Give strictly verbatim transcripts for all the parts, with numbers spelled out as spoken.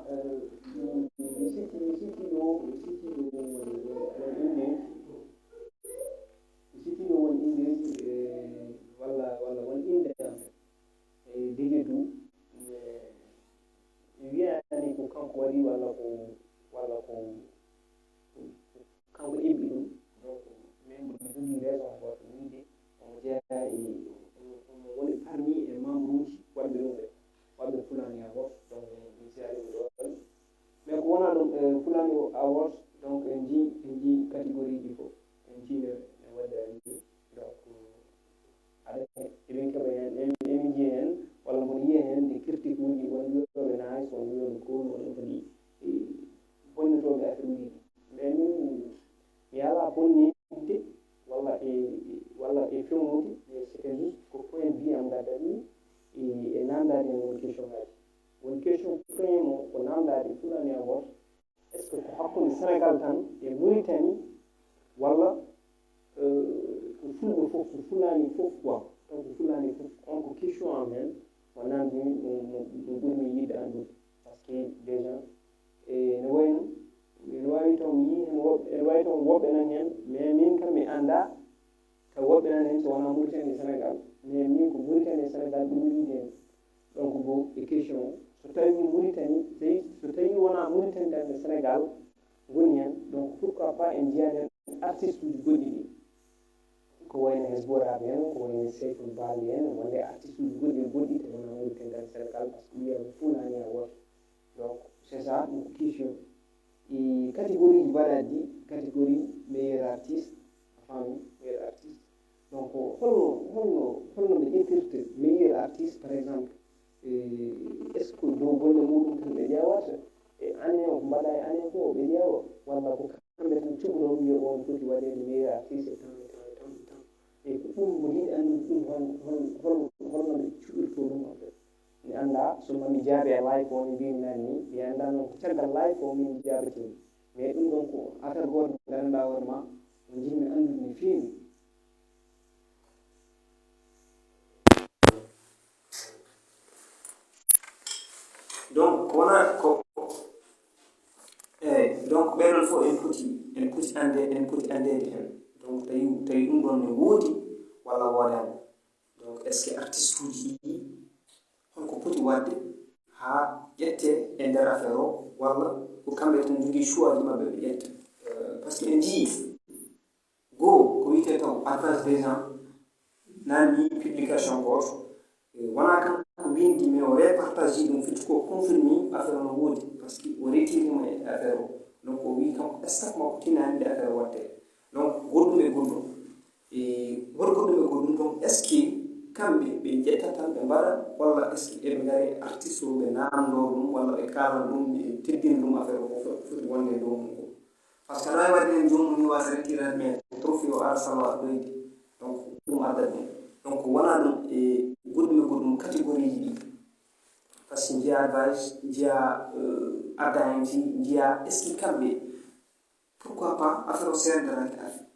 eh, mi, mi sikki, mi sikki ɗo, mi sikki ɗo won, won, won indeeji. Mi sikki ɗo won indeeji, eh, walla, walla won innde am. Eh, Degedou, eh, mi wiyaani ko kanko waɗi walla ko, walla ko, ko kanko eɓɓi ɗum. Donc, min mboɗo jogii raison gooto wiyde omo jeyaa e, omo, omo woni parmi e membre uji waɗɓe ɗum ɓe, waɗɓe Fulani Awards. Donc, mi siyaani ɗum ɗo waɗi. Mais ko wonaa ɗum, eh, Fulani Awards, donc, en njii, en njii catégorie ji fof. En njii ne, ne waɗde en njii. Donc, aɗa, emin keɓa heen, emin, emin njiya heen, walla mboɗo yiya heen des critiques uji, won wiyooɓe nice, won wiyooɓe cool, won kadi, eh, bonnitooɓe affaire uji ɗi. Mais min, mi alaa bonnitde, walla e, walla e fewnude, mais c'est juste ko point de vue am ngaddanmi, e, e naamndaade heen won question ngaji. Won question premier mo ko naamndaade Fulani Awards, est-ce que ko hakkunde Sénégal tan e Mauritanie, walla, euh, ko Fulɓe fof, ko Fulani fof, quoi? Donc, ko Fulani fof, on ko question am heen, mo naamndimi, mo, mo, mo ɓurmi yiɗde anndude. Parce que déjà, e, no wayi no, ene waawi taw mi yii heen woɓɓe, ene waawi taw woɓɓe nan heen, mais min kam mi anndaa, taw woɓɓe nan heen so wonaa Mauritanie e Sénégal. Mais min ko Mauritanie e Sénégal ɓurmi yiɗde heen. Donc, bon, e question o, so tawii Mauritanie, so, so tawii wonaa Mauritanie tan e Sénégal ngoni heen, donc pourquoi pas en njiyan heen artiste uji goɗɗi ɗi? Ko wayno Hezbo Rap en, ko wayno Seyful Bali en, wonde artiste uji goɗɗi goɗɗi tawi wonaa Mauritanie tan e Sénégal, parce que wiyama Fulani Awards. Donc, c'est ça, ɗum ko question. E catégorie ji mbaɗaɗi ɗi, catégorie meilleur artiste, a faami, meilleur artiste. Donc, holno, holno, holno ɓe ƴettirta meilleur artiste, par exemple? E, est-ce que dow golle muɗum tan ɓe ƴeewata? E année o, ko mbaɗa e année fof ɓe ƴeewa? Walla ko kamɓe tan cuɓuɗo wiya on foti waɗeede meilleur artiste e temps, e temps, e temps, e temps? E ko ɗum mboɗo yiɗi anndude ɗum, hol, hol, hol, holno ɓe cuɓirto ɗum en fait? Mi anndaa so ma mi jaabe e live o no mbiymi nani ni, mi anndaa noon ko caggal live o min jaabatimi. Mais ɗum ɗon ko affaire gooto mo ngannduɗaa hoore ma, mo njiɗmi anndude no feewi. Donc, ko wonaa ko, eeyi, donc, ɓee ɗon fof en poti, en poti annde, en poti anndeede heen. Donc, tawi, tawi ɗum ɗon ne woodi walla woodaani. Donc, est-ce que artiste uji ɗi, holko poti waɗde haa ƴette e nder affaire o, walla ko kamɓe tan njogii choix ji maɓɓe ɓe ƴetta? Euh, parce que en njiyii goo ko wiyetee taw Arfas Dejan nani publication gooto, eh, wonaa kanko winndi, mais o repartage ɗum, firti ko confirmé affaire o no woodi, parce que o retirima e affaire o. Donc, o wii kanko staff makko tinaani nde affaire o waɗtee. Donc, goɗɗum e goɗɗum. E, woto goɗɗum e goɗɗum, donc, est-ce que kamɓe ɓe ƴetta tan ɓe mbaɗa, walla est-ce que eɓe ngari artiste o ɓe naamndoo ɗum, walla ɓe kaalana ɗum, ɓe teddina ɗum affaire o ko fo-, foti wonde e dow mum ko? Parce que aɗa waawi waɗde heen joomum ni waasa retirade, mais trophée o ara salwa ɗoyde. Donc, ɗum addat ɗum. Donc, wonaa ɗum e goɗɗum e goɗɗum catégorie ji ɗi. Parce que njiya Vice, njiya, euh, Adda M C, njiya, est-ce que kamɓe, pourquoi pas affaire o seerndanaaki affaire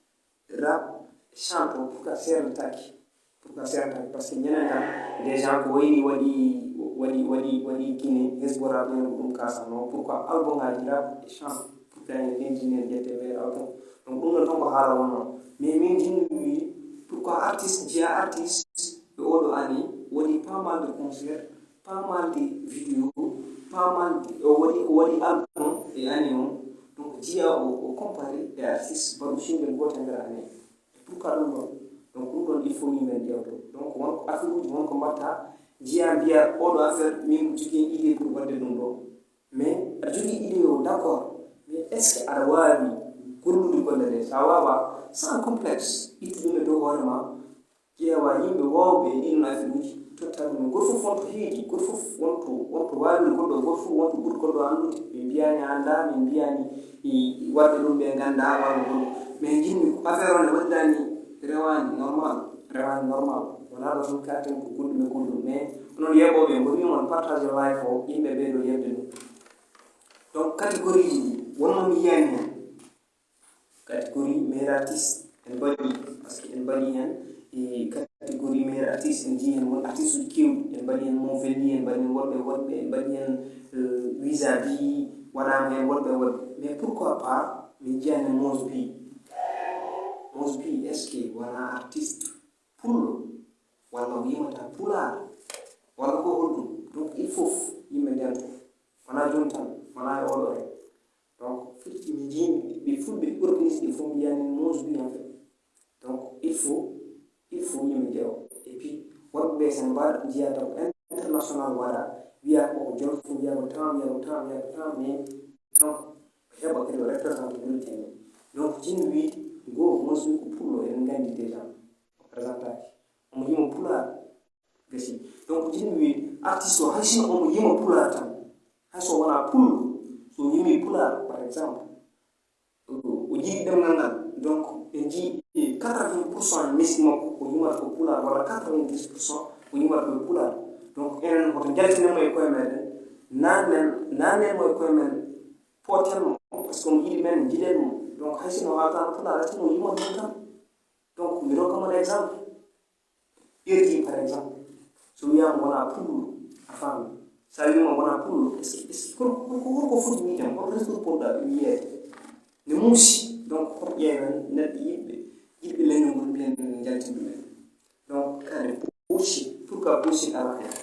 rap, chante o, pourquoi seerndataaki? Pourquoi seerndataaki? Parce que ñanden tan, déjà ko wayni waɗi, waɗi, waɗi, waɗi Guinée, Hezbo Rap en ko ɗum kasanoo. Pourquoi album ngaaji rap e chante? Pourquoi en leydi ndi en ƴette meilleur album? Donc, ɗum ɗon tan ko haala wonnoo. Mais min njiɗmi wiide, pourquoi artiste, njiya artiste e oɗo année, waɗi pas mal de concert, pas mal de vidéo, pas mal de, o waɗi, o waɗi album e année o. Donc, njiya o, o comparé e artiste baɗɗo single gooto e nder année. Et pourquoi ɗum ɗon? Donc, ɗum ɗon, il faut yimɓe ɓe ƴeewto. Donc, won ko affaire uji, won ko mbaɗta, njiya mbiya, oɗo affaire, min ko jogii idée pour waɗde ɗum ɗo. Mais aɗa jogii idée o, d'accord. Mais est-ce que aɗa waawi gollude golle ɗe? So a waawaa, sans complexe, ittu ɗum e dow hoore ma, ƴeewa yimɓe waawɓe e ɗiin affaire uji, totta ɗum. Gooto fof wonto heedi, gooto fof wonto, wonto waawi goɗɗo, gooto fof wonto ɓuri goɗɗo anndude. Min mbiyaani a anndaa, min mbiyaani i, i waɗɓe ɗum ɓe nganndaa walla ɗum. Mais njiɗmi affaire o ne waɗiraani, rewaani normal, rewaani normal. Wonaa ɗo tan kaaten ko goɗɗum e goɗɗum, mais onon yeeɓooɓe, mboɗo wiya mon partage live o, yimɓe ɓee ɗo yeeɓde ɗum. Donc, catégorie ji ɗi, wonno mi yiyaani heen. Catégorie meilleur artiste, en mbaɗi, parce que en mbaɗi heen e catégorie meilleur artiste, en njii heen won artiste uji keewɗi, en mbaɗi heen Movelli, en mbaɗi heen woɗɓe woɗɓe, en mbaɗi heen, euh, Wizabi, waɗaama heen woɗɓe woɗɓe. Mais pourquoi pas min njiyaani Mouss Bee? Mouss Bee, est-ce que wonaa artiste pullo? Walla o yimata pulaar? Walla ko holɗum? Donc, il faut yimɓe ndento. Wonaa jooni tan, wonaa e oɗo rek. Donc, firti mi njiimi ɓe fulɓe organisé ɗi fof, mbiyaani Mouss Bee en fait. Donc, il faut, il faut yimɓe ƴeewa. Et puis, woɗɓe ɓe sen mbaɗa njiya taw international waɗa, wiya ko Jolof, wiya ko temps, wiya ko temps, wiya ko temps, mais donc, heɓa kadi o représenté Mauritanie. Donc, jinmi wiide, ngo Mouss Bee ko pullo, eɗen nganndi déjà, o présentaki. Omo yima pulaar, gasi. Donc, jinmi wiide, artiste o, hay sinno omo yima pulaar tan, hay so wonaa pullo, so yimi pulaar, par exemple, o, o yiɗi ɗemngal ngal. Donc, en njii quatre-vingts pour cent musique makko, o yimata ko pulaar, walla quatre-vingt-dix pour cent o yimata ko pulaar. Donc, enen hoto njaltinen mo e koye meɗen, naatnen, naatnen mo e koye men, pooten mo, parce que omo yiɗi men, njiɗen mo. Donc, hay sinno o haaltaano pulaar, hay sinno o yima ɗum tan. Donc, mi rokka mon exemple. Erdi, par exemple, so wiyaama wonaa pullo, a faami. So a wiyaama wonaa pullo, est-ce que, est-ce que, hol, hol, hol ko foti wiide, hol retour poɗɗa wiyeede? Ne muusi, donc, hoto ƴeewen neɗɗo yiɗɓe, yiɗɓe leñol ngol, mbiyen ɓe njaltin ɗumen. Donc, kadi, bullshit, pourquoi bullshit alaa heen?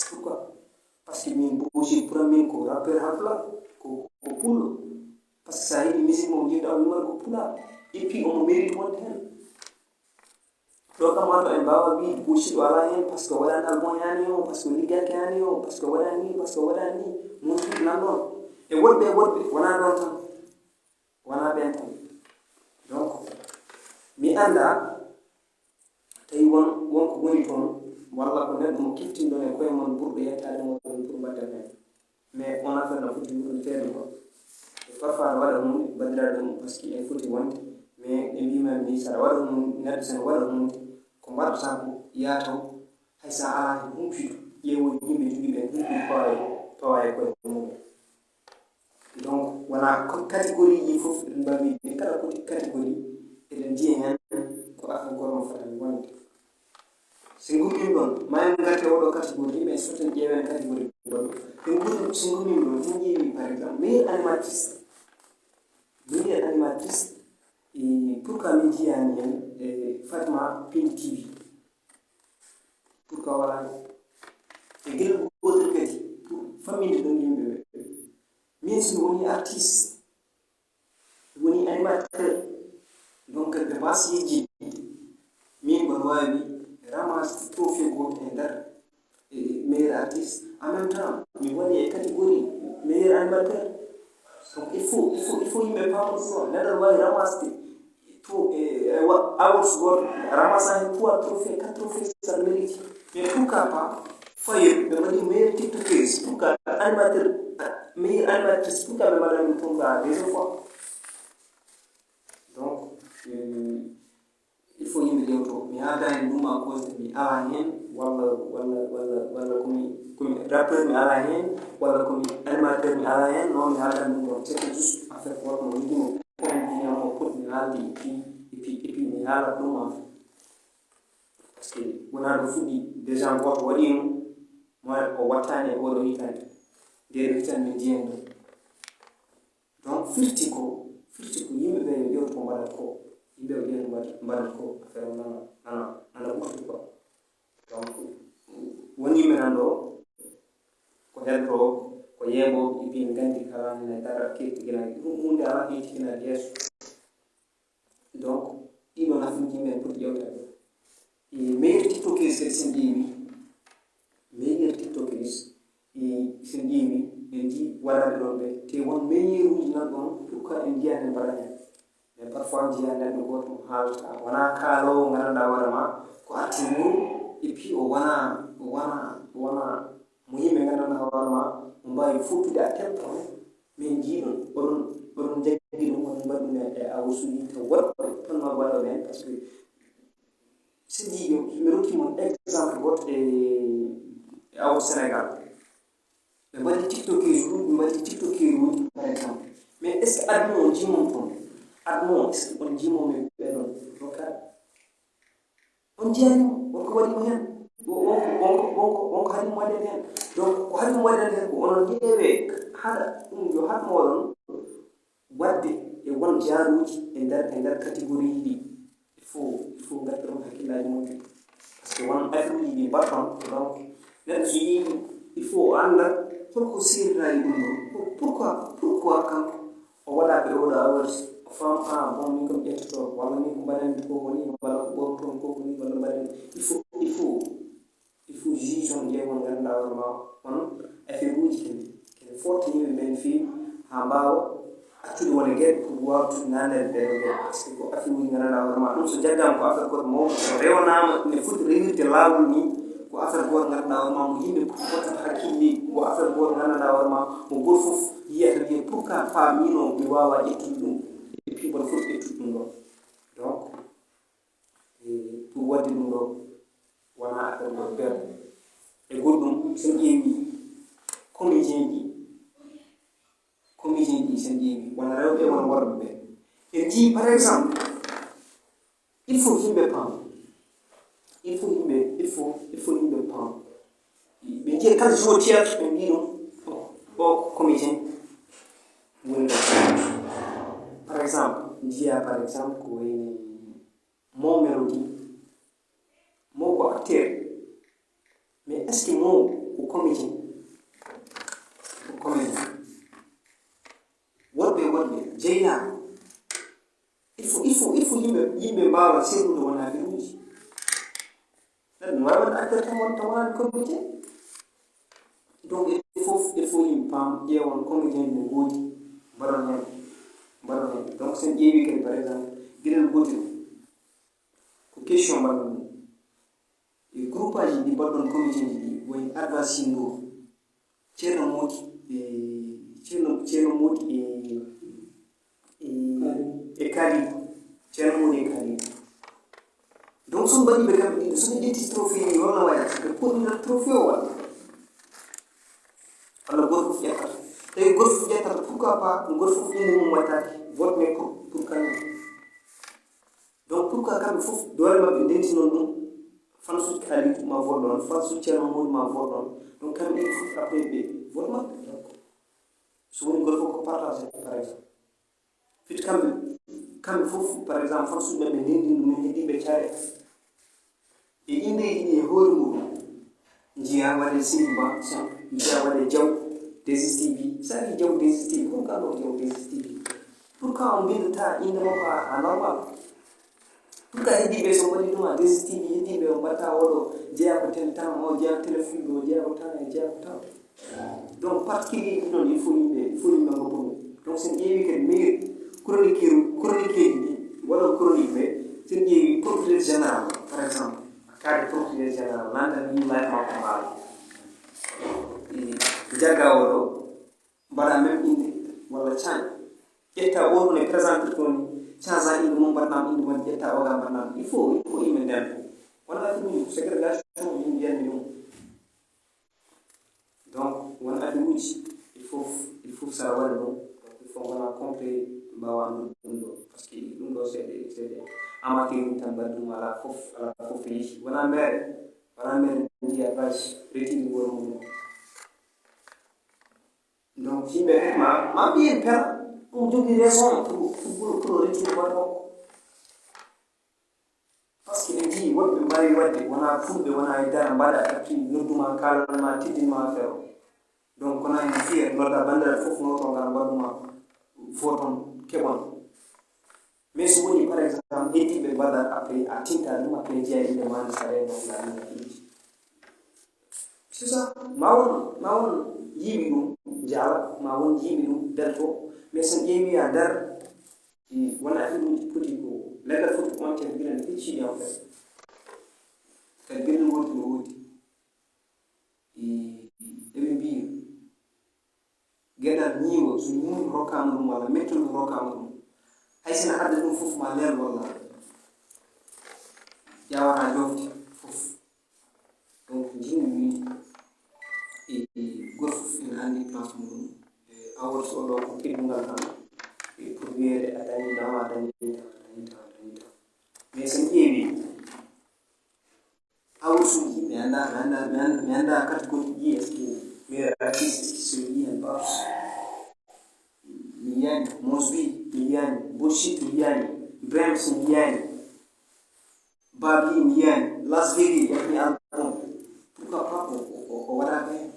Pourquoi? Parce que min, bullshit, pour min ko rappeur Haalpulaar, ko, ko pullo. Parce que so a heɗii musique mum, njiɗɗa o yimata ko pulaar. Et puis, omo mérite wonde heen. Ɗo kam, ma to en mbaawa wiide bullshit o alaa heen, parce que waɗaani album yaani o, parce que ligganke yaani o, parce que waɗaani ni, parce que waɗaani ni, mo nanɗon. E woɗɓe, e woɗɓe, wonaa ɗon tan. Wonaa ɓeen tan. Donc, mi anndaa tawi won, won ko woni toon, walla ko neɗɗo mo kiftinɗon e koye mon ɓurɗo yettaade mo toon pour mbaɗden heen. Mais on affaire na foti wuurneteede ko. E parfois aɗa waɗa huunde, banndiraaɓe mum, parce que en foti wonde. Mais ɓe mbiima mi, so aɗa waɗa huunde, neɗɗo so ene waɗa huunde, ko mbaɗata ko, yaa taw, hay so a alaa heen humpito, ƴeewo yimɓe jogiiɓe heen humpito, pawa e, pawa e koye mum. Donc, wonaa ko catégorie ji fof eɗen mbaawi wiide, kala ko catégorie, eɗen njiya heen ko affaire gooto mo fotani wonde. So ngummima ɗon, ma en ngartu e oɗo catégorie, mais so ten ƴeewen catégorie goɗɗo. So ngummima, so ngummima ɗon, so ƴeewi, par exemple, meilleure animatrice. Meilleure animatrice, e pourquoi min njiyaani heen, e Fatma Pindi T V? Pourquoi wala? E gila gootel kadi, pour famminde ɗon yimɓe ɓe. Min, so mi woni artiste, woni animateur, donc, ɓe mbasi yejjitde. Min, mboɗo waawi ramasse trophée gooto e nder, e, meilleur artiste. En même temps, mi woni e catégorie meilleur animateur. Donc, il faut, il faut, il faut yimɓe paama ɗum ɗo. Neɗɗo waawi ramasse to, e, e, wa-, awards gooto, ramasse heen trois trophées, quatre trophées, ça mérite. Mais pourquoi pas, fayoy, ɓe mbaɗi meilleur TikTokeuse, pourquoi animateur, meilleur animatrice, pourquoi ɓe mbaɗa ɗum toon ga deuxième fois? Donc, euh, il faut yimɓe ƴeewto. Mi haaldaani ɗum à cause de mi alaa heen, walla, walla, walla, walla ko mi, ko mi rappeur mi alaa heen, walla ko mi animateur mi alaa heen, non, mi haaldaani ɗum ɗon. C'était juste affaire gooto mo mi yimo, ko mi mbiya mo, ko mi haaldi, et puis, et puis, et puis mi haalat ɗum en fait. Parce que wonaa ɗo fuɗɗi, déjà gooto waɗi ɗum, mo o wattaani e oɗo hitaande. Nde ɗo hitaande min njiyan ɗum. Donc, firti ko, firti ko yimɓe ɓe yo ƴeewtu ko mbaɗata ko. Yimɓe ɓe ƴeewtu mbaɗata, mbaɗata ko, affaire o nana, nana, nana ɓurti quoi. Donc, won yimɓe nan ɗo, ko heddoo, ko yeeɓooɓe, et puis en nganndi kala heen e dara ketti gila, ɗum huunde alaa ketti gila yeeso. Donc, ɗiɗo nafuuji yimɓe en poti ƴeewtaade. E meilleur TikTokeuse kadi, sen ƴeewi, meilleur TikTokeuse, e sen ƴeewi, en njii waɗaaɓe ɗon ɓe, te won meilleur uji nan ɗon, pourquoi en njiyaani en mbaɗa heen? Mais parfois njiya neɗɗo gooto mo haalata, wonaa kaaloowo nganndanɗaa hoore ma, ko arti mum, et puis o wonaa, o wonaa, o wonaa mo yimɓe nganndanɗaa hoore ma, o mbaawi fottude à tel point, min njii ɗum, oɗon, oɗon njaggi ɗum, oɗon mbaɗi ɗum e, e awards uji, taw woɗɓe tan ma waɗa ɓeen, parce que si njii ɗum, mi rokki mon exemple gooto e, e awards Sénégal. Ɓe mbaɗi TikTokeuse uji, ɓe mbaɗi TikTokeuse uji, par exemple. Mais est-ce que aduna on njii mon toon? Aduna on, est-ce que on njii mon e ɓee ɗon? Rokkaade. on jeyaani mo, wonko waɗi mo heen, wonko wonko wonko wonko haɗi mo waɗande heen. Donc ko haɗi mo waɗande heen ko onon ƴeewee, haɗa ɗum yo haɗ mooɗon waɗde e won jaaruuji e nder e nder catégorie ɗi. Il faut il faut ngadda ɗum hakkillaaji mon tigi. Parce que won affaire uji ɗi mbatton, donc neɗɗo so yii il faut o annda holko seerira e ɗum ɗo. Pourquoi pourquoi kanko o waɗaaka e oɗo award? O faama, ah bon, min kam ƴettoto walla min ko mbaɗanmi ko ko ni, walla ko ɓornoton ko ko ni, walla mbaɗanmi. Il faut il faut il faut juge on ƴeewa on ngannduɗaa hoore maa on affaire uji kene kene fortiniiɓe men feewi haa mbaawa accude won e geɗe pour waawa tuɗinaande en ɓeɗo geɗe. Parce que ko affaire uji ngannduɗaa hoore maa ɗum so jaggaama ko affaire gooto mawɗo so rewanaama ne foti rewirde laawol ni. Ko affaire gooto ngannduɗaa hoore maa mo yimɓe foti wattude hakkille. Ko affaire gooto ngannduɗaa hoore maa mo gooto fof yiyata wiya pourquoi pas mino mi waawa ƴettude ɗum? Et puis mboɗo foti ƴettude ɗum ɗo. Donc pour waɗde ɗum ɗo wonaa affaire goto berde. E goɗɗum so en ƴeewi comédien ji, comédien ji so en ƴeewi wona rewɓe wona worɓe ɓe, en njii par exemple il faut yimɓe paam il faut yimɓe il faut il faut yimɓe paam ɓe njiya kala jour théâtre ɓe mbii ɗum o comédien woni ɗo. Par exemple njiya par exemple ko wayni Mo Melody, Mo ko acteur, mais est-ce que Mo ko comédien? Ko comédien. Worɓe e worɓe jeynaa. Il faut il faut il faut yimɓe yimɓe mbaawa seeɗude wona affaire uji. Neɗɗo no waawi wonde acteur tan won tan wonani comédien. Donc il faut il faut yimɓe paam ƴeewon comédien ɓe ngoodi mbaɗon heen mbaɗon heen. Donc so en ƴeewi kadi par exemple geɗel gootel ko question mbaɗon ɗum e groupe aji ɗi mbaɗɗon comédien ji ɗi woni Adva Singo, Ceerno Moodi e Ceerno Ceerno Moodi e e e Kalidou. Ceerno Moodi e Kalidou. Donc so mbaɗi ɓe kamɓe ɗiɗo so ɓe ƴetti trophée ni holno waɗata ɓe poɗɗinat trophée o waɗa walla goto fof ƴettata tawi goto fof ƴettata pourquoi pas goto fof inde mum wattaki vote mais pour pour kañum. Donc pourquoi kamɓe fof doole maɓɓe ndenti noon ɗum? Fansuji Kalidou ma vote ɗon fansuji Ceerno Moodi ma vote ɗon. Donc kamɓe ɗiɗo fof après ɓe vote maɓɓe donc so woni goto fof ko partagé par exemple. Fiti kamɓe kamɓe fof par exemple fansuɓe ɓe ndenndi ɗum en heddii ɓe care e inndeeji ɗi e hoore muɗum. Njiya waɗe Simba njiya waɗe Jaw desistive sa wi Jaw desistive hol ka ɗo Jaw desistive? Pourquoi on mbindata innde makko a normal? Pourquoi heddii ɓe so mbaɗi ɗum a desistive heddii ɓe o mbaɗata oɗo jeya ko tel temps o jeya téléfilm o jeya ko temps e jeya ko temps. Donc particulier ɗi noon il faut yimɓe il faut yimɓe ngo bomo. Donc sen ƴeewi kadi mairie chroniqueur chroniqueji ɗi waɗo chronique ɓe sen ƴeewi procureur général par exemple a kaade procureur général nanda ni live makko mbaalo jagga oɗo mbaɗa même inde walla cañ ƴetta oɗo ne présente toon change a inde mum mbaɗnam inde mum ƴetta oga mbaɗnam il faut il faut yimɓe nden wona ɗum ségrégation min mbiyatmi ɗum. Donc won affaire uji il faut il faut sara waɗa ɗum donc il faut gona complet mbawa ɗum ɗum ɗo parce que ɗum ɗo seeɗe seeɗe amateur ni tan mbaɗi ɗum ala fof ala fof yehi wona mere wona mere ndiya page retini woro mum. Donc yimɓe ma ma mbiyen pera ɗum jogui raison pour pour pour retini waɗa o. Parce que ɓe njii woɓɓe mbaawi waɗde wonaa fulɓe wonaa e dara mbaɗa appui nodduma kaalanma teddinma affaire o. Donc kono en fier nodda banndiraaɓe fof noto ngal mbaɗuma vote on keɓon. Mais so woni par exemple heddiɓe mbaɗa appui a tinta ɗum appui jeeya inde mande sare donc la ɗum appui c'est ça ma won ma won yiiɓi ɗum jaala ma won yiiɓi ɗum belto. Mais so ƴeewi a nder wona affaire uji poti ko leggal foti ko on ceeɗa gila no feccidi en fait kadi gila no wodi no wodi eɓe mbiya geɗal ñiiwa so ñuuñu rokkama ɗum walla mettudu rokkama ɗum hay sina adda ɗum fof ma leer walla ƴawata jofte fof. Donc jinmi wiide e goto fof ene andi place muɗum e awor so ɗo ko teddungal tan e pour wiyede a dañi ɗam a dañi tan a dañi tan a dañi tan. Mais so ƴeewi anndaa, mi anndaa, mi anndaa, mi anndaa catégorie ɗi, est-ce que meilleur artiste, est-ce que mi yiyan Babs? Mi yiyaani. Mos B, mi yiyaani. Bullshit, mi yiyaani. Brems, mi yiyaani. Babi, mi yiyaani. Las Vegas, yahni album. Pourquoi pas o, o, o, o waɗaaka heen?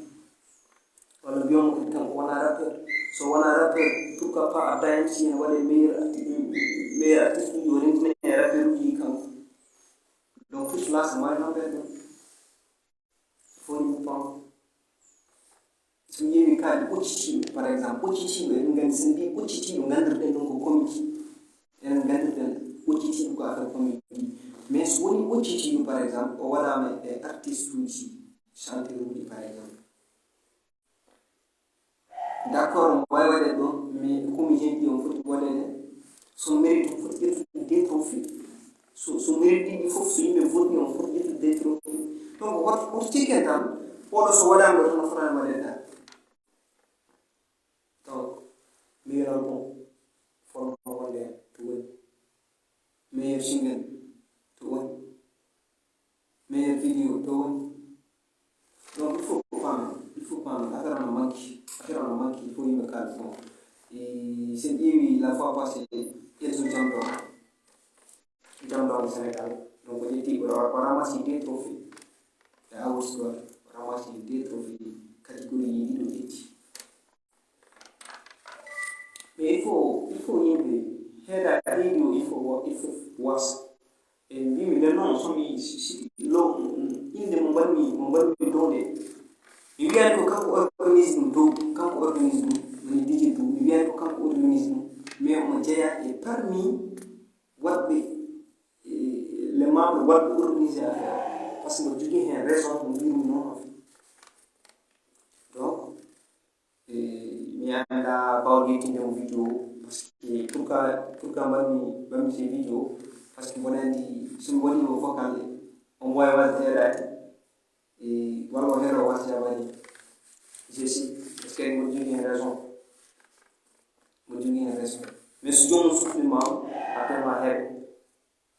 Walla mbiyon mo kadi kanko wonaa rappeur. So wonaa rappeur, pourquoi pas Abba M C ene waɗa meilleur arti-, meilleur artiste uji, o renndina e rappeur uji ɗi kanko. Donc, plus place, mo waɗa noon ɓen ɗon. Fof yimɓe paam. So mi ƴeewi kaaɗi ɓoccitiiɓe, par exemple, ɓoccitiiɓe, eɗen nganndi, so en mbii ɓoccitiiɓe, nganndirɗen ɗum ko comédie. Enen nganndirɗen ɓoccitiiɓe ko affaire comédie. Mais so woni ɓoccitiiɗo, par exemple, o waɗaama e artiste uji, chanteur uji, par exemple. D'accord, omo waawi waɗeede ɗoon, mais comédien ji, on foti waɗeede, so mérite, on foti ƴettude des trophées. So, so mérite ɗi fof, so yimɓe votni, on foti ƴettude des trophées. Donc, hoto, hoto cikken tan, oɗo so waɗaama ɗo tan, o fotaani waɗeede tan. Donc, meilleur album, fotnoo wonde heen, to woni. Meilleur single, to woni. Meilleur vidéo, to woni. Donc, il faut paamen, il faut paamen, affaire o no manque, affaire o no manque, il faut yimɓe kaala. Bon, e, so en ƴeewi la fois passée, Elzo Jamdong, Jamdong Sénégal, donc o ƴetti, o, o ramassé deux trophées, e awards ɗo, o ramassé deux trophées, catégorie ɗiɗo ƴetti. Mais il faut, il faut yimɓe heeda, radio, il faut wa-, il faut wasa. E mbimi nden noon, so mi si-, si-, lo, innde mo mbaɗmi, mo mbaɗmi dow nde. Mi wiyaani ko kanko organise ɗum dow, kanko organise ɗum, woni D J Dow. Mi wiyaani ko kanko organise ɗum, mais omo jeyaa e parmi waɗɓe, e, les membres waɗɓe organiser affaire. Parce que mboɗo jogii heen raison, mo mbirmi noon. Donc, e, mi anndaa baawɗo yettinde mo vidéo, parce que pourquoi, pourquoi mbaɗmi, mbaɗmi ces vidéos, parce que mboɗo anndi, so mi waɗii mo vocal, omo waawi waɗde heɗaade, e, walla o heɗoo waɗde jabaade. Je sais, parce que mboɗo jogii heen raison. Mboɗo jogii heen raison. Mais so joomum sukliima, après ma heɓe.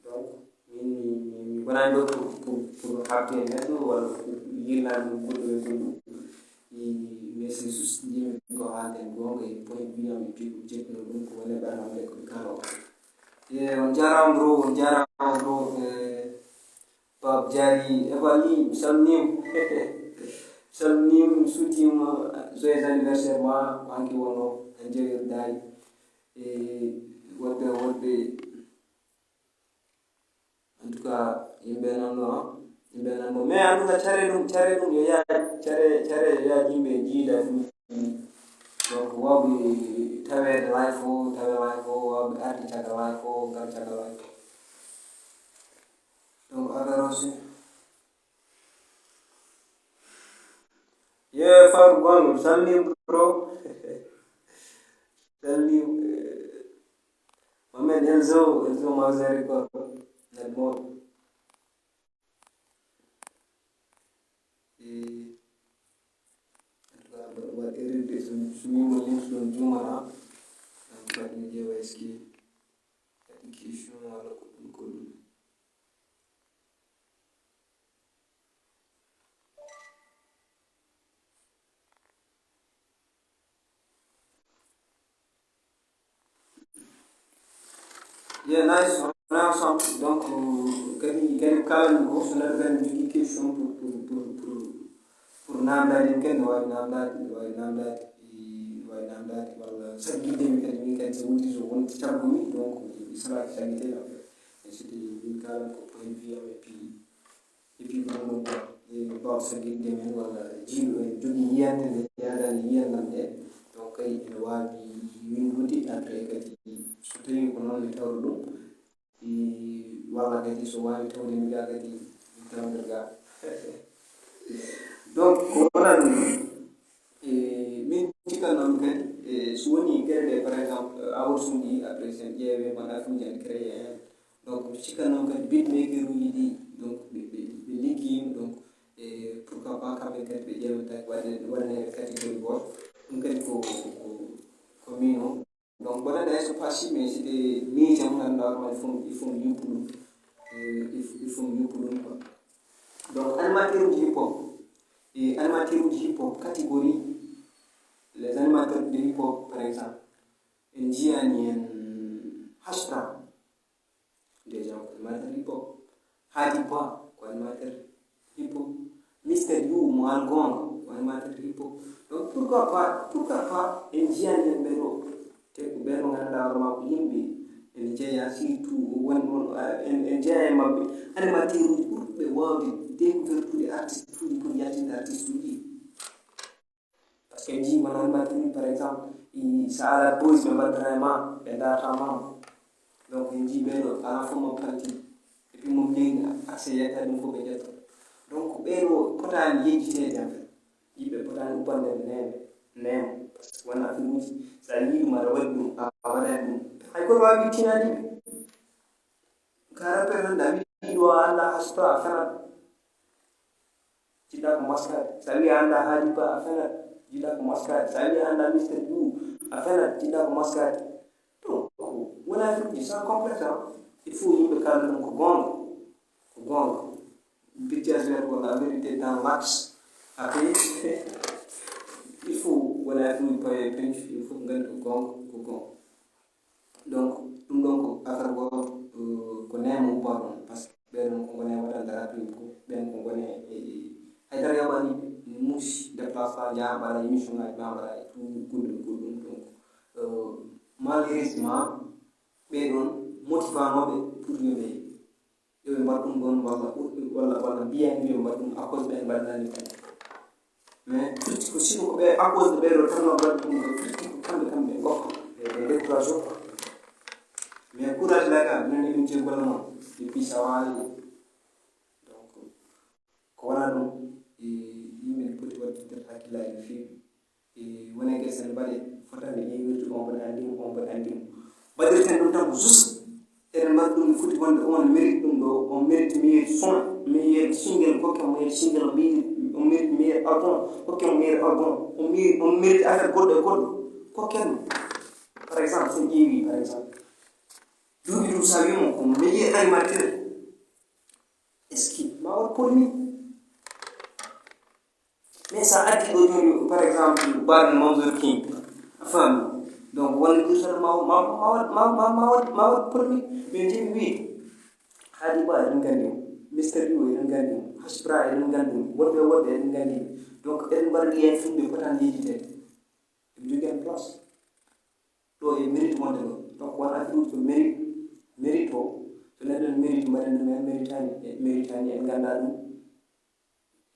Donc, min, mi, mi, mi wonaani ɗo pour, pour, pour haɓde e neɗɗo walla pour yirnaade ɗum goɗɗum e goɗɗum. Mi, mais c'est juste, njimi ko haalden goonga e point de vue am e piiɗum jeɗɗuno ɗum ko woni e ɓernde am nde ko mi kaaloo. E, on njaaraama, bro, on njaaraama, bro. E, Pape Diary, Eva Ly, mi salminiima. Mi salminiima, mi suuɗtiima, joyeux anniversaire ma, ko hanki wonnoo, en njeewirdaani. E, woɗɓe, woɗɓe, en tout cas, yimɓe nan ɗo, yimɓe nan ɗo. Mais en tout cas, care ɗum, care ɗum yo yaaj, care, care yo yaaj yimɓe jiida ɗum. Donc, waawɓe taweede live o, tawe live o, waawɓe arde caggal live o, ngar caggal live o. Donc, affaire o si. Ye, Farou Gom, salminiima, bro. Salminiima, eh, Mohamed Elzo, Elzo Manzeri ko, net mo. E, en tout cas, mbaɗa, mbaɗa erreur de, so, so min mo limtuɗon juumana, en tout cas, mi ƴeewa est-ce que waɗi question walla ko ɗum, ko ɗum. Yeah, nice, on est ensemble. Donc, euh, kadi, kadi ko kaalanmi ko, so neɗɗo kadi jogii question pour, pour, pour, pour, pour naamndaade mi kadi, ne waawi naamndaade, ne waawi naamndaade, ne waawi naamndaade, walla saggitde mi kadi, min kadi so wonti so wonti caggumi, donc, mi salaaki saggitde, en fait. Mais c'était, min kaalan ko point de vue am, et puis, et puis, vraiment, quoi, e mbaaw saggitde men, walla jiiɗo en jogii yiyannde nde, yaadaani yiyannde am nde, donc, kadi ene waawi winndude, après kadi, so tawii ko noon mi tawra ɗum, e, walla kadi so waawi tawde mi ga kadi, mi tawda ga. Donc, ko wonani ɗum, e, min cikkanno mi kadi, e, so woni geɗe ɗe, par exemple, awards uji, après, sen ƴeewe, man, affaire uji en créé heen. Donc, mi cikkanno kadi beatmaker uji ɗi, donc, ɓe, ɓe, ɓe liggiima, donc, e, pourquoi pas kamɓe kadi ɓe ƴeewata waɗe, waɗaneede catégorie gooto. Ɗum kadi ko, ko, ko miin o. Donc, mboɗo anndaa so passé, mais c'était miijo mo ngannduɗaa hoore maa, il faut, il faut mi yuppu ɗum. Euh, il faut, il faut mi yuppu ɗum, quoi. Donc animateur uji hip hop, e animateur uji hip hop, catégorie les animateurs de hip hop par exemple, en jiyani en Hashra, déjà ko animateur hip hop, Hadi Ba ko animateur hip hop, Mister You mo Algonga ko animateur hip hop. Donc pourquoi pas, pourquoi pas en jiyani en ɓeɗo? Te ko ɓeɗo ganduɗa hoore ma ko yimɓe ene jeeya surtout won won en en jeeya e mabɓe, animateur uji ɓurɓe wawde découverte uji artiste uji pour yaltinde artiste uji. Parce que en jii won animateur uji par exemple, sa ala buzz ɓe mbaddata e ma, ɓe darata ma. Donc en jii ɓeɗo ala fof mo palti, et puis mo minen accès yetta ɗum fof ɓe ƴetta. Donc ɓeɗo potani yejjitede en fait. Yimɓe potani ubbande neema neema, parce que wona affaire uji, sa yii ɗum aɗa waɗi ɗum, a waɗani ɗum, hay goto wawi tinani ɓe. Ka rappeur hannde a wiɗo a annda Hashra a fenat, jiɗɗa ko maskade. Sa wi a annda Hadi Ba a fenat, jiɗɗa ko maskade. Sa wi a annda Mister You a fenat, jiɗɗa ko maskade. Donc wona affaire uji sans complexe. Il faut yimɓe kalda ɗum ko gonga, ko gonga. Pictures wiyata ko la vérité dans l'axe. Après il faut wona affaire uji pawe pencu, il faut gandi ko gonga, ko gonga. Donc ɗum ɗon ko affaire goto, ko neema ubba ɗon, parce que ɓen ko ngone waɗande rapping ko, ɓen ko ngone e haydara yoɓani ɓe, muusi déplacement, njaha mbaɗa émission ngaji ma, mbaɗa e tout goɗɗum goɗɗum. Donc malheureusement ɓe ɗon motivanoɓe pour yo ɓe yo ɓe mbaɗ ɗum ɗon, walla walla walla mbiyan yo ɓe mbaɗ ɗum à cause ɓen mbaɗnani ɗum. Mais firti ko sino ko ɓe à cause de ɓeɗo tan no mbaɗi ɗum ɗo, firti ko kamɓe kamɓe goppa ɓe décourage o quoi. Mais courage laga minen emin jeeyi golle mon, et puis sa waali. Donc ko wona ɗum, yimɓe ne poti waɗde nder hakkillaji no feewi. E wone gese ne mbaɗe fotande ƴeewirde on mbaɗa anndi mo, on mbaɗa anndi mo. Mbaɗirten ɗum tan ko juste. Eɗen mbaɗa ɗum no foti wonde on mérite ɗum ɗo, on mérite meilleur son, meilleur single, hokke mo meilleur single, on mérite, on mérite meilleur album, hokke mo meilleur album, on mérite, on mérite affaire goɗɗo e goɗɗo, hokken mo. Par exemple, so en ƴeewi par exemple duuɓi ɗum sa wimo ko meilleur animateur, est-ce que ma waɗ polémique? Mais sa addi ɗo joni par exemple baɗen Mansour King, a faami? Donc wonde ɗum tan ma ma ma waɗ ma ma ma waɗ ma waɗ polémique. Mais jemi wiide Hadi Ba eɗen gandi mo, Mister Rio eɗen gandi mo, Hashbra eɗen gandi mo, woɗɓe woɗɓe eɗen gandi mo. Donc eɗen mbaɗa ɗi en filmɓe potani yejjitede. Eɓe jogui en place ɗo e mérite wonde ɗo. Donc wona ɗum ko mérite, mérite o so neɗɗo ne mérite mbaɗen ɗum en méritani e méritani en ganda ɗum.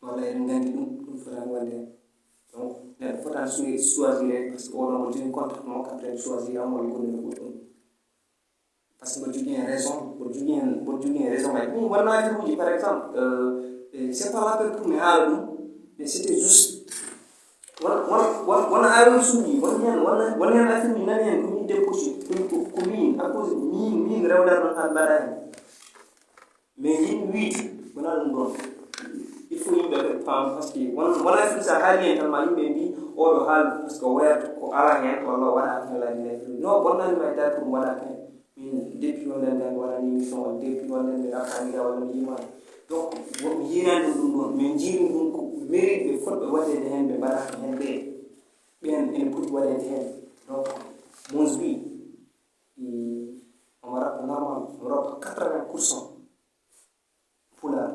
Walla eɗen nganndi ɗum, ɗum fotani wonde heen. Donc neɗɗo fotani choisir, parce que oɗo mo jogii contact makko après choisir am walla goɗɗum e goɗɗum. Parce que mboɗo jogii heen raison, mboɗo jogii heen mboɗo jogii heen raison ngaji ɗum wonnaa affaire uji par exemple, c'est pas la peine pour mi haala ɗum, mais c'était juste won won won won affaire uji won heen won won heen affaire uji nani heen ko min déposé, ko min à cause min min rewɗa ɗon haa mbaɗa heen. Mais yimɓe wiide wona ɗum ɗon. Il faut yimɓe ɓe paam parce que won wona fii sa haali heen tan ma yimɓe mbi oɗo haali parce que wayata ko ala heen walla o waɗa haalaaji nayi no bonnani ma e date ɗum waɗa heen. Min depuis wonde nde mi waɗani émission walla depuis wonde mi rafanira walla mi yimani. Donc wonɓe yiirani ɗum ɗum ɗon min jiiri ɗum ko mérite ɓe fotɓe waɗede heen ɓe mbaɗaka heen ɓe ɓen ene poti waɗede heen. Donc Mons wi omo rappa normal omo rappa quatre vingt pour cent pulaar.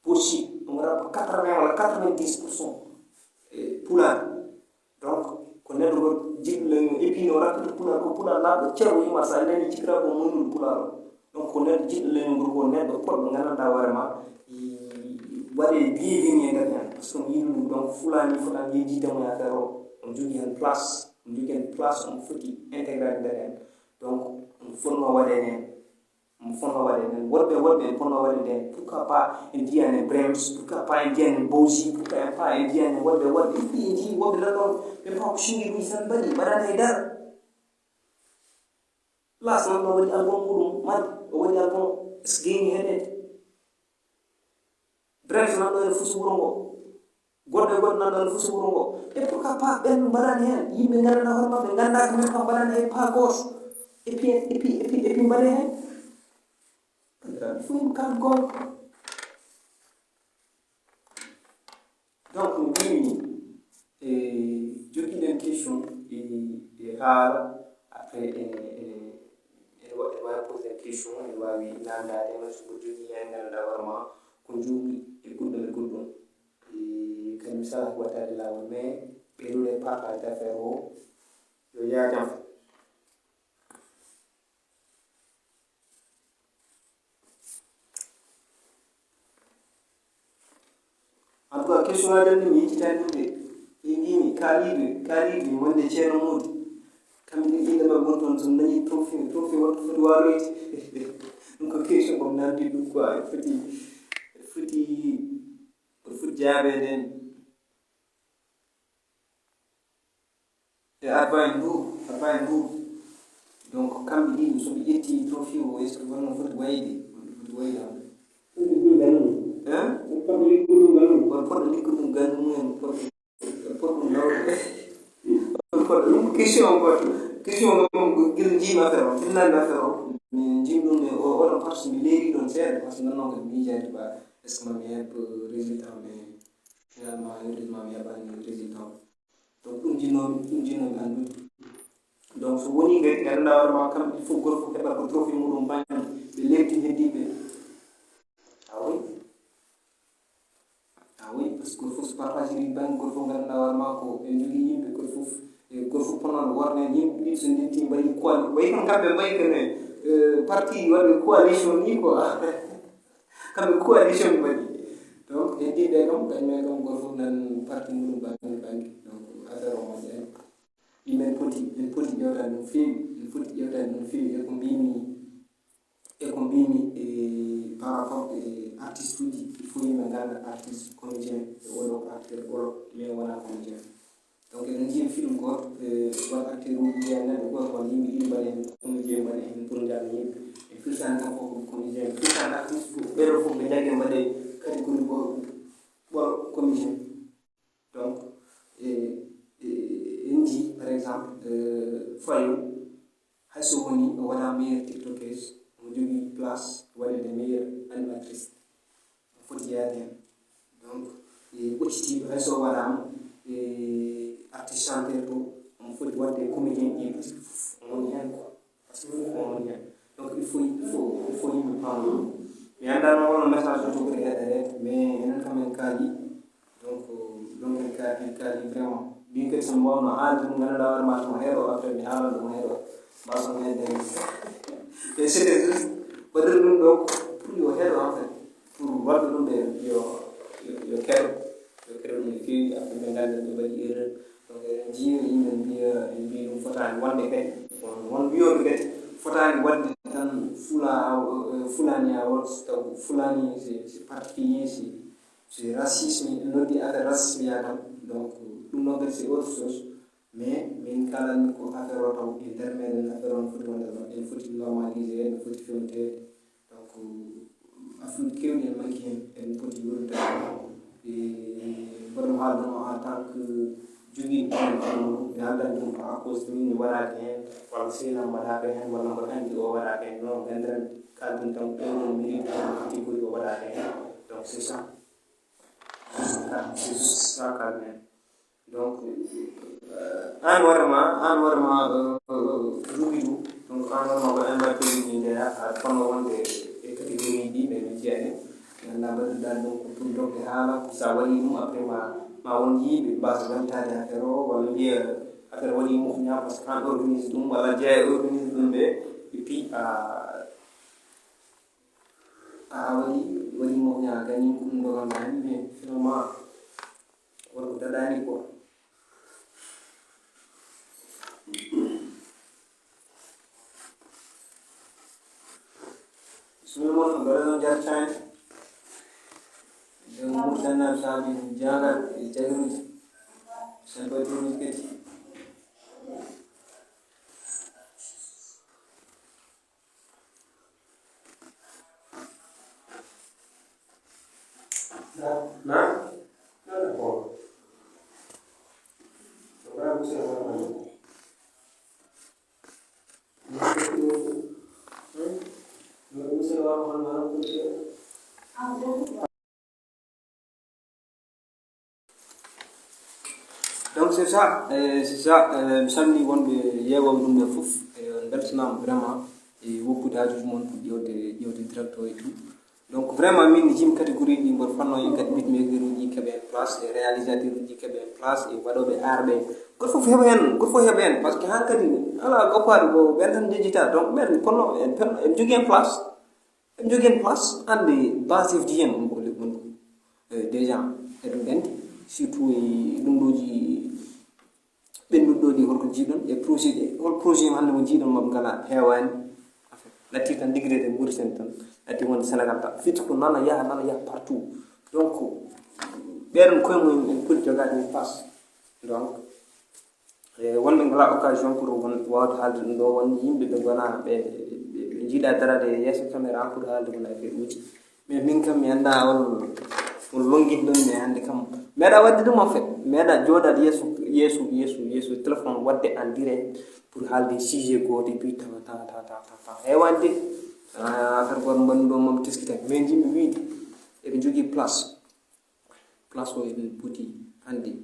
Pour si omo rappa quatre vingt walla quatre vingt dix pour cent pulaar. Donc ko neɗɗo goto jiɗɗo leñol et puis no rappita pulaar ko pulaar laaɓɗo ceerno yumar sa nani cikra ko mumɗum pulaar o. Donc ko neɗɗo jiɗɗo leñol ngol ko neɗɗo poɗɗo gandanɗa hoore ma waɗe bienvenu e nder hen parce que mo yiɗi ɗum donc fulani fotani yejjidde mo e affaire o. Omo jogui hen place omo jogui hen place omo foti intégrade nder hen. Donc omo fotno waɗe hen omo fotno waɗe hen woɗɓe woɗɓe en fotno waɗe nden pourquoi pas en jiyani brems pourquoi pas en jiyani bowsi pourquoi pas en jiyani woɗɓe woɗɓe et puis en jii woɓɓe nan ɗon ɓe mbawa ko singi ɗum tan mbaɗi mbaɗani hay dara. Place nan ɗo waɗi album muɗum mari o waɗi album geñi heɗede. Bref nan ɗo ene fusi wuro ngo goɗɗo e goɗɗo nan ɗo ene fusi wuro ngo. Et pourquoi pas ɓen mbaɗani hen yimɓe ngandana hoore maɓɓe ganda ko men kam mbaɗani hay pas goto. Et puis et puis et puis et puis mbaɗe hen. Fof yimɓe kam gonga. Donc, mbimi, e, jogiɗen question, e, e haala, après, e, e, e, wa-, e waawi poser question, e waawi nandaade, mais so ko jogii heen ngannduɗaa hoore ma, ko njuumri e goɗɗum e goɗɗum. E, kadi mi salaa ko wattaade laawol, mais ɓeydude partage d'affaire o, yo yaajam. En tout cas, question aji am ɗi mi yejjitaani ɗum de. Ɓe mbimi, kaaliiɓe, kaaliiɓe wonde Ceerno Mody. Kamɓe ɗiɗi inde maɓɓe woni toon, so dañi trophée, trophée wonto foti waaloyde. Ɗum ko question ko mi nanndi ɗum quoi. Foti, foti, foti jaabeede en. E Arbain Ndour, Arbain Ndour. Donc, kamɓe ɗiɗo, so ɓe ƴetti trophée o, est-ce que wonno foti wayde? Wonno foti wayde am. Hein? Won poɗɗo liggude ɗum ganndum. Won poɗɗo liggude ɗum ganndum en, poɗɗo, poɗɗo nawde. Won poɗɗo ɗum question o goɗɗo. Question o ɗum ko gila njiimi affaire o, gila nanmi affaire o. Mi njiimi ɗum ne o, oɗon parti mi leeri ɗon seeɗa, parce que non, non, ko mi miijaade ba, est-ce que mami heɓ résultat, mais finalement, heureusement, mi heɓaani résultat o. Donc, ɗum jinnoomi, ɗum jinnoomi anndude. Donc, so wonii kadi, ngannduɗaa hoore ma, kam, il faut gooto fof heɓa ko trophée muɗum bannge, ɓe lepti heddiiɓe. A oui. A oui, parce que gooto fof so partajiri bannge, gooto fof ngannduɗaa hoore ma ko en njogii yimɓe, gooto fof, e gooto fof ponoɗo worna heen yimɓe ɗiɗi so ndenti mbaɗi coali-, wayi kam kamɓe mbayi ko ne, eh, parti waɗɓe coalition ni quoi. Kamɓe coalition ɓe mbaɗi. Donc, heddiiɓe kam, kañum en kam, gooto fof nan parti mum bannge bannge. Donc, affaire o moƴƴaani. Min poti, min poti ƴeewtaade no feewi, min poti ƴeewtaade no feewi e ko mbimi, e ko mbimi, e par rapport e artiste uji, il faut yimɓe ngannda artiste, comédien, e oɗo ko acteur, oɗo, mais wonaa comédien. Donc, eɗen njiya film gooto, e, won acteur uji, mbiya neɗɗo gooto, won yimɓe ɗiɗi mbaɗa heen, comédien mbaɗa heen pour njaɓa yimɓe. E firtaani kam fof ko comédien, firtaani artiste fof, ɓeɗo fof ɓe njagge mbaɗe catégorie goto, ɓor comédien. Donc, e, e, en njii, par exemple, e, Fayo, hay so woni o waɗa meilleure tiktokeuse, omo jogii place waɗede meilleure animatrice. Omo foti yaade heen. Donc, e, ɓoccitiiɗo hay so o waɗaama, e, artiste chanteur to, omo foti waɗde comédien ji presque fof, omo woni heen quoi. Parce que fof omo woni heen. Donc, il faut, il faut, il faut yimɓe paama ɗum. Mi anndaa noon wonno message o jogori heɗɗere, mais enen kam en kaali. Donc, donc en ka-, en kaali vraiment. Min kadi so mi waawno haalde ɗum, ngannduɗaa hoore ma, so mi heɗo après mi haalan ɗum heɗo. Mbasa mi hedde. Mais c'était juste waɗude ɗum ɗo pour yo heɗo en fait. Pour waɗde ɗum ɓe yo, yo, yo keɗo. Yo keɗo ɗum no feewi, après ɓe ngannda ɓe mbaɗi erreur. Donc, eɗen njiya yimɓe mbiya, ɓe mbiya ɗum fotaani wonde kadi. Won, won mbiyooɓe kadi fotaani waɗde tan fula-, Fulani Awards, taw Fulani c'est, c'est particulier, c'est, c'est racisme, en noddi affaire racisme yaa kam. Donc, ɗum noon kadi c'est autre chose. Mais min kalanmi ko affaire o taw e nder meɗen, affaire o no foti wonde, no foti normalisé, no foti fewniteede. Donc, affaire keewɗi en manki heen, en poti yewtude. E, mboɗo haalduno en tant que jogiiɗo ɗum, mi haaldan ɗum à cause min mi waɗaaka heen, walla sehil am waɗaaka heen, walla mboɗo anndi o waɗaaka heen. Non, nganndiran, kaalden tan ko ɗum mérite, ko catégorie o waɗaaka heen. Donc, c'est ça. C'est juste ça, kaalmi heen. Donc, euh, aan hoore ma, aan hoore ma, euh, euh, jogi ɗum. Donc, aan hoore ma ko animateur uji njeya, aɗa fotnoo wonde e catégorie ɗi, ɓe mi jeyaani. Nganndaa mbaɗirɗaa ɗum ko pour dogde haala, ko so a waɗii ɗum, après ma, ma won yimɓe mbasa wontaade affaire o, walla mbiya affaire waɗii moƴƴa, parce que aan organise ɗum, walla jeya e organise ɗum ɓe, et puis a, a waɗii, waɗii moƴƴa, a gañi ko ɗum doganɗaa, mais finalement, won ko daɗaani quoi. Bismilla moɗon, mbaɗa ɗon jartaani. Nden Mauritanie saabi jaagal e jagruuji. Sen mbaɗi ɗum kadi. Donc c'est ça, euh, c'est ça, euh, mi salmini wonɓe yeewooɓe ɗum ɓe fof, e on mbeltanaama vraiment e woppude haajuuji mon pour ƴeewde ƴeewde direct o et tout. Donc vraiment min mi jim catégorie ɗi mboɗo fanno e kadi beatmaker uji keɓe en place, e réalisateur uji keɓe en place, e waɗooɓe art ɓe. Goto fof heɓa heen, goto fof heɓa heen, parce que han kadi alaa goppaade ko ɓen tan njejjita. Donc ɓen kono en pen- en jogii en place. En jogii en place, hannde base F D N on ko le- on ko, eh, déjà eɗum nganndi, surtout e ɗum ɗooji ɓennuɗo ɗi holko jiiɗon e projet ɗi, hol projet hannde mo jiiɗon maɓɓe ngala heewaani. En fait, natti tan degré de Mauritanie tan, natti wonde Sénégal tan. Fiti ko nana yaha, nana yaha partout. Donc ɓeɗon koye mum en poti jogaade en place. Donc e wonɓe ngala occasion pour won wawde haalde ɗum ɗo, won yimɓe ɓe gona ɓe ɓe- ɓe jiiɗa daraade e yeeso caméra pour haalde won affaire uji. Mais min kam mi annda on on longit ɗon, mais hannde kam meeɗa wadde ɗum en fait, meeɗa jooɗaade yeeso yeeso yeeso yeeso téléphone wadde en direct pour haalde sujet gooto et puis tawa tawa tawa tawa tawa tawa heewande affaire gooto mbannuɗo mam teskita. Mais jimmi wiide eɓe jogii place, place o eɗen poti hannde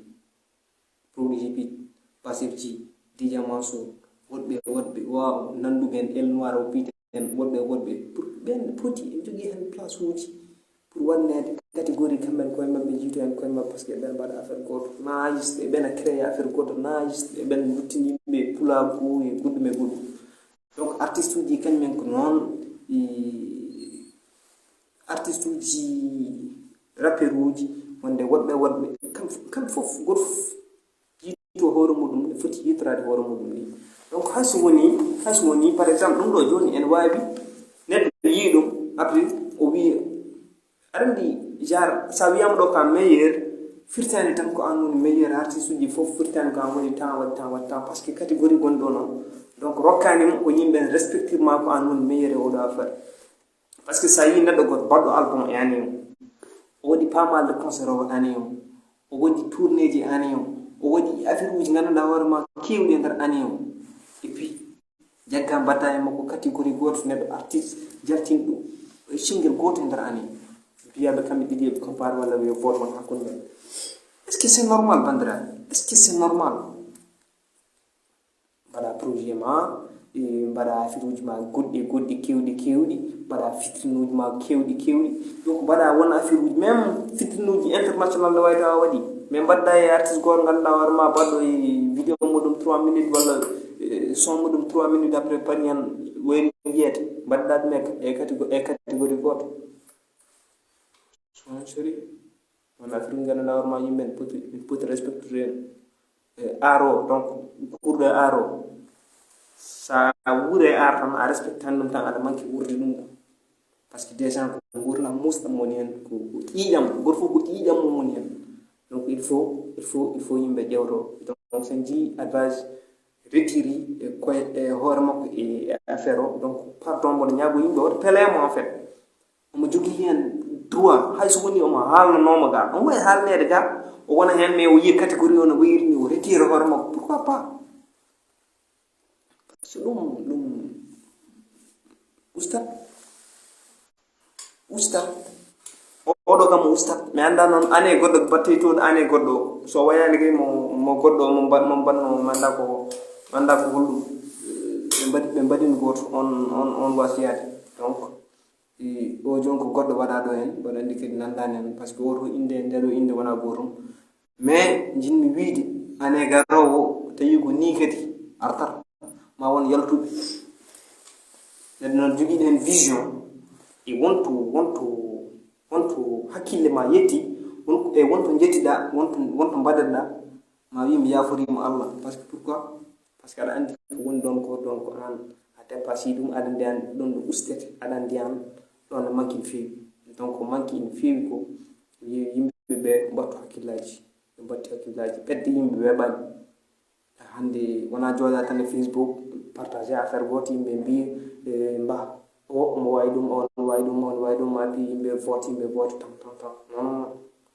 produit ji Passif ji, Dija Mansour, woɗɓe woɗɓe waaw nanduɓe en El Noir o piten woɗɓe woɗɓe pour ɓen poti en jogii heen place uji pour waɗneede catégorie kamɓe en koye maɓɓe jiito en koye maɓɓe, parce que ɓen mbaɗa affaire gooto naajiste, ɓen a créé affaire gooto naajiste, ɓen luttini yimɓe pulaagu e goɗɗum e goɗɗum. Donc artiste uji kañum en ko noon, artiste uji rappeur uji wonde woɗɓe woɗɓe kam kam fof goto fof yiito hoore muɗum ne foti yiitoraade hoore muɗum ni. Donc hayso woni hayso woni par exemple ɗum ɗo jooni ene waawi neɗɗo yii ɗum après o wii aɗa anndi genre sa wiyama ɗo ka meilleur firtani tan ko an woni meilleur artiste uji fof firtani ko an woni temps waɗi temps waɗi temps parce que catégorie gonɗo noon donc rokkani mo ko yimɓe respectir ma ko an woni meilleur e oɗo affaire. Parce que sa yii neɗɗo goto baɗɗo album e année o o waɗi pas mal de concert o année o o waɗi tournéji année o o waɗi affaire uji ganduɗa hoore ma kewɗi e nder année o et puis jagga mbatta e makko catégorie goto neɗɗo artiste jaltinɗo e single goto e nder année mbiyaɓe kamɓe ɗiɗi eɓe compare walla ɓe vote won hakkude ɓe. Est ce que c'est normal bandiraɓe? Est ce que c'est normal? Mbaɗa projet ma, mbaɗa affaire uji ma goɗɗi goɗɗi kewɗi kewɗi, mbaɗa fitrinuji ma kewɗi kewɗi. Donc mbaɗa won affaire uji même fitrinuji international no wawi tawa waɗi mais mbadda e artiste goto ganduɗa hoore ma baɗɗo e vidéo muɗum trois minutes walla son muɗum trois minutes après paɗi hen wayri yiyete mbadda ɗum e catégorie goto. Sori wona affaire uji ganduɗa hoore ma yimɓe ne poti poti respectude art o donc kurɗo e art o sa wuure e art tan a respectani ɗum tan aɗa manque wuurde ɗum ɗo. Parce que déjà ko gurdam musɗam woni hen ko ƴiiƴam goto fof ko ƴiiƴam mum woni hen. Donc il faut il faut il faut yimɓe ƴewto donc sen jii advage retiri e koye e hoore makko e affaire o donc pardon mboɗo ñaago yimɓe woto pelemo en fait. Omo jogii heen droit hay so woni omo haalnanooma ga omo wawi haalneede ga o wona heen mais o yiya catégorie o no wayri ni o retire hoore makko pourquoi pas? So ɗum ɗum ustat ustat oɗo kam o ustat mi annda noon ane goɗɗo batteytoɗo ane goɗɗo so wayani kay mo mo goɗɗo mo mba- mo mbanno manda ko manda ko holɗum ɓe mbaɗi ɓe mbaɗino gooto on on on wasiyade donc o joni ko goɗɗo waɗa ɗo hen mboɗo andi kadi nandani hen par ce que oto inde nde ɗo inde wona gootum mais jinmi wiide ane garowo tawi ko ni kadi artat ma won yaltuɓe neɗɗo noon jogiiɗo hen vision e wonto wonto wonto hakkille ma yetti e wonto jettiɗa wonto wonto mbaɗatɗa ma wi mi yaforima Allah par ce que pourquoi? Parce que aɗa andi ko woni ɗon ko ɗon ko an a dépassé ɗum aɗa andi an ɗon ɗo ustete aɗa andi an ɗon no manque no feewi donc manque no feewi ko yimɓe ɓe mbattu hakkillaji ɓe mbatti hakkillaji ɓedde yimɓe weɓani hande wona jooɗa tan e Facebook partage affaire goto yimɓe mbi mba o omo wawi ɗum on wawi ɗum on wawi ɗum api yimɓe vote yimɓe vote tan tan tan non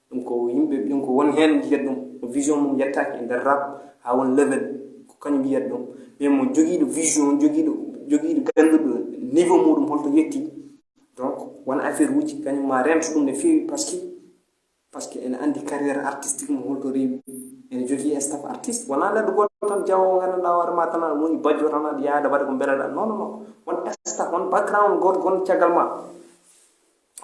ɗum ko yimɓe ɗum ko won hen yiyat ɗum vision mum yettaki e nder rap ha won level ko kañum yiyat ɗum mais mo jogiiɗo vision jogiiɗo jogiiɗo ganduɗo niveau muɗum holto yetti donc won affaire uji kañum ma rento ɗum no feewi par ce que par ce que ene andi carrière artistique mo holto rewi ene jogii staff artiste. Wonaa neɗɗo gooto tan jawo nganndanɗaa hoore ma tan, aɗa woni bajjo tan, aɗa yaada waɗa ko mbelaɗaa. Non, non, non. Won staff, won background gooto gon caggal ma.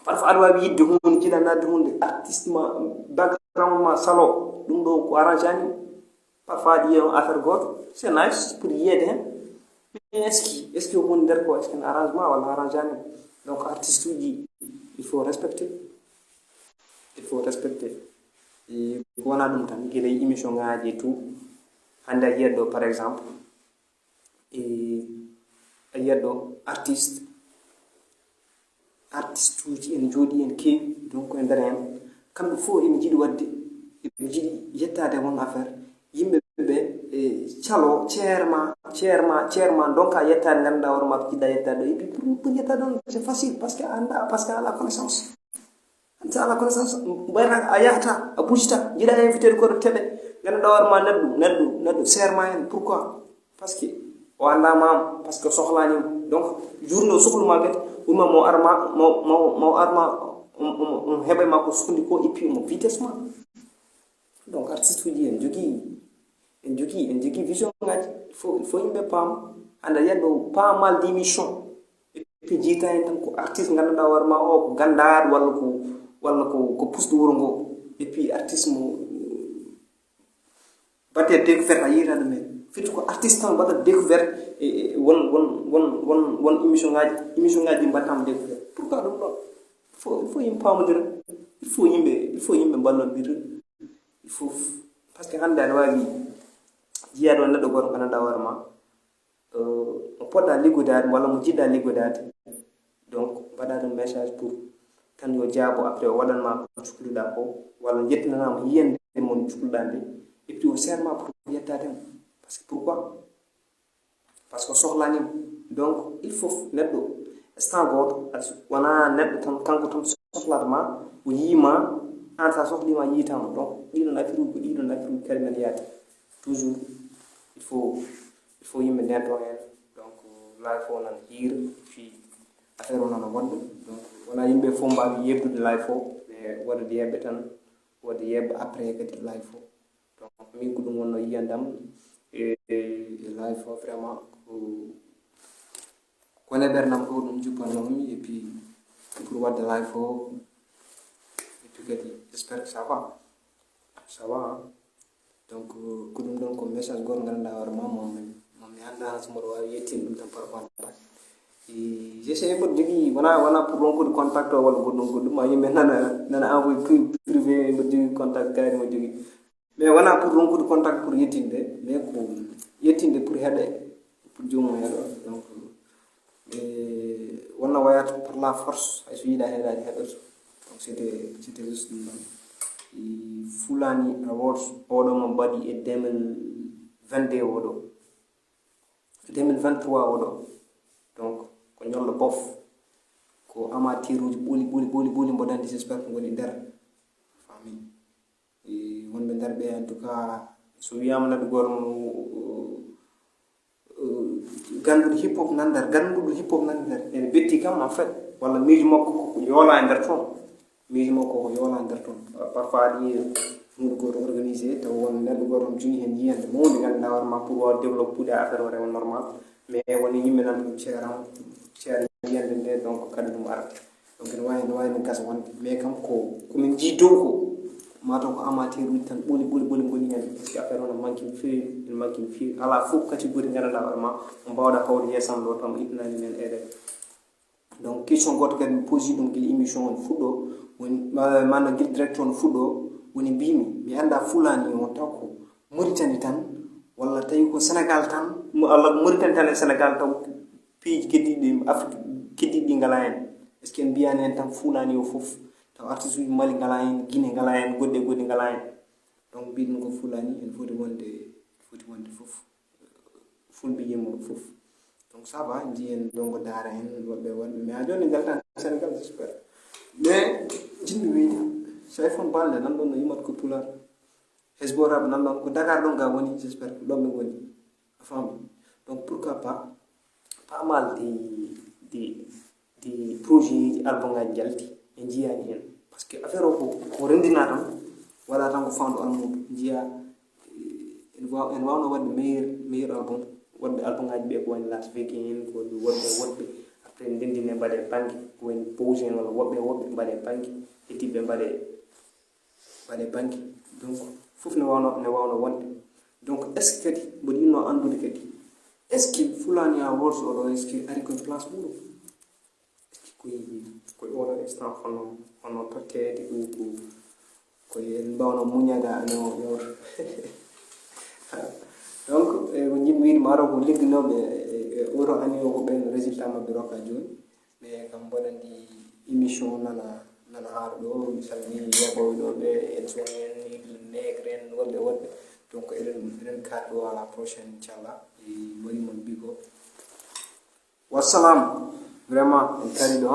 Parfois aɗa waawi yiɗde huunde, jiɗa naatde huunde, artiste ma, background ma salo, ɗum ɗo ko arrangé ani. Parfois aɗa yiya on affaire gooto, c'est nice pour yiyeede heen. Mais est-ce que, est-ce que woni nder ko, est-ce que arrangement walla arrangé ani? Donc artiste uji, il faut respecter. Il faut respecter. E ko wonaa ɗum tan, gila e émission ngaaji et tout. Hannde a yiyat ɗo, par exemple, e a yiyat ɗo artiste, artiste uji en njooɗi en keewi, donc e nder heen, kamɓe fof ene njiɗi waɗde, ene njiɗi yettaade won affaire. Yimɓe ɓe, e calo, ceer ma, ceer ma, ceer ma, ndonka yettaade, nganndanɗaa hoore ma ko jiɗɗa yettaade ɗo. Et puis pour, pour yettaade ɗon, c'est facile, parce que a anndaa, parce que a alaa connaissance. Sa alaa connaissance, mbayata a yahata, a buccita, jiɗa invité ko télé, nganndanɗaa hoore ma neɗɗo, neɗɗo, neɗɗo seer ma heen. Pourquoi? Parce que o anndaa ma, parce que sohlaani mo. Donc journée o sohlu ma kadi, wima mo arma, mo, mo, mo arma, mo, mo, mo heɓa ma ko sohli ko, et puis mo vitesse ma. Donc artiste uji en jogii, en jogii, en jogii vision ngaji. Il faut, il faut yimɓe paam, annda yiyat ɗo pas mal d'émission. Et puis jiita heen tan ko artiste nganndanɗaa hoore ma o ko ganndaɗo walla ko, walla ko, ko pusɗo wuro ngo. Et puis artiste mo batte découverte a yiita ɗum heen. Firti ko artiste tan waɗa découverte e, e won, won, won, won, won émission ngaji, émission ngaji ɗi mbaɗatama découverte. Pourquoi ɗum ɗon? Il faut, il faut yimɓe paamodira. Il faut yimɓe, il faut yimɓe mballondira. Il faut, parce que hannde aɗa waawi jiyaade on neɗɗo gooto nganndanɗaa hoore ma, mo poɗɗa liggodaade walla mo jiɗɗa liggodaade. Donc mbaɗa ɗum message pour tan yo jaabo, après o waɗan ma ko cukluɗaa ko, walla jettinanama yiyande mon cukluɗaa nde. Et puis o seer ma pour yettaade mo. Parce que pourquoi? Parce que sohlaani mo. Donc il faut neɗɗo instant gooto, wonaa neɗɗo tan kanko tan sohlata ma, o yii ma, aan sa sohli ma yiita ma. Donc ɗiɗon affaire uji ko ɗiɗon affaire uji kadi men yaade. Toujours il faut, il faut yimɓe ndento heen. Donc live o nan hiira, puis affaire o nana wonde. Donc wonaa yimɓe fof mbaawi yeɓdude live o, mais woodde yeɓɓe tan, woodde yeɓɓe après kadi live o. Donc min ko ɗum wonno yiyandam e, e, e live o, vraiment ko, ko ne ɓernam ko ɗum juppannoomi, et puis pour waɗde live o, et puis kadi j'espère que ça va, ça va, hein. Donc ko ɗum ɗon ko message gooto nganndanɗaa hoore ma, moom mi, moom mi anndaa so mboɗo waawi yettinde ɗum tan par contact. E j'essaie mboɗo jogii, wonaa, wonaa pour ronkude contact o walla goɗɗum goɗɗum, ma yimɓe nana, nana envoyé pri-, privé, mboɗo jogii contact kayri mo jogii. Mais wonaa pour ronkude contact pour yettinde, mais ko yettinde pour heɗe, pour joomum heɗo. Donc e wonna wayata par la force, hay so yiɗaa heɗaade heɗoto. Donc c'était, c'était juste ɗum ɗon. E Fulani Awards oɗo mo mbaɗi e deux mille vingt-deux oɗo, deux mille vingt-trois oɗo. Donc ko ñollo bof, ko amateur uji ɓoli, ɓoli, ɓoli, ɓoli mboɗo anndi, j'espère ko ngoni nder. Fami. E wonɓe nder ɓe, en tout cas, so wiyaama neɗɗo gooto mo, eh, gannduɗo hip hop nan nder, gannduɗo hip hop nan nder, ene betti kam en fait, walla miijo makko ko yoola e nder toon. Miijo makko ko yoola e nder toon. Parfois aɗa yiya huunde gooto organisé, tawa won neɗɗo gooto mo jogii heen yiyannde mawnde, nganndanɗaa hoore ma pour waawa développé affaire o rewa normal. Mais woni yimɓe nan ɗum ceeran, ceeran yiyannde nde, donc kadi ɗum ara. Donc ene waawi, ene waawi no gasa wonde, mais kam ko, ko min njii dow ko, mataw ko amateur uji tan ɓoli, ɓoli, ɓoli ngoni heen. Parce que affaire o no manque no feewi, no manque no feewi. Alaa fof catégorie nganndanɗaa hoore ma, mo mbaawɗaa hawde yeeso am ɗo, tan mo ittanani men aide. Donc question gooto kadi mi posi ɗum gila émission on fuɗɗo, woni, ma, maanaam gila direct on fuɗɗo, woni mbimi, mi anndaa Fulani on taw ko Mauritanie tan, walla tawi ko Sénégal tan, mo, walla ko Mauritanie tan e Sénégal taw piiji keddiiɗi Afrique keddiiɗi ɗi ngalaa heen. Est-ce que en mbiyaani heen tan Fulani o fof? Taw artiste uji Mali ngalaa heen, Guinée ngalaa heen, goɗɗi e goɗɗi ngalaa heen. Donc mbiɗen ko Fulani, en foti wonde, foti wonde fof. Fulɓe yimɓe fof. Donc ça va, njiyen ndongo daara en, woɓɓe, woɓɓe. Mais haa jooni en njaltaani Sénégal, j'espère. Mais jiɗmi wiyde, so iPhone Balde nan ɗon no yimata ko Pulaar. Hezbo Rap nan ɗon ko Dakar ɗon ga woni, j'espère ko ɗon ɓe ngoni. A faami? Donc pourquoi pas, pas mal de, de, de projet ji, album ngaji njalti, en njiyaani heen. Parce que affaire o ko, ko renndinaa tan, waɗaa tan ko faandu almuudo. Njiyaa En wawno wadde meilleur meilleur album, wadde album ngaji ɓe ko woni Las Vegas en, ko woɗɓe woɗɓe. Après ndendine mbaɗe banque, ko woni pause en walla woɗɓe woɗɓe mbaɗe banque, heddiɓe mbaɗe mbaɗe banque. Donc fof ne wawno ne wawno wonde. Donc est ce que kadi mboɗo yinno anndude kadi, est ce que Fulani Awards oɗo est ce que ari koye place muɗum? Est ce que koye koye oɗo instant hono hono totteede ko ko koye en mbawno muñade ane o yor? Donc e ko jiɗmi wiide maaro ko ligginooɓe e oto ani o ko ɓen résultat maɓɓe rokka jooni. Mais kam mboɗo anndi émission nana nana haara ɗo, mi salmini yeɓoɓe ɗo ɓe, en son en, negre en, woɗɓe woɗɓe. Donc eɗen eɗen kaat ɗo à la prochaine inchallah. E mboɗi mon bigo. Wassalam. Vraiment en kari ɗo.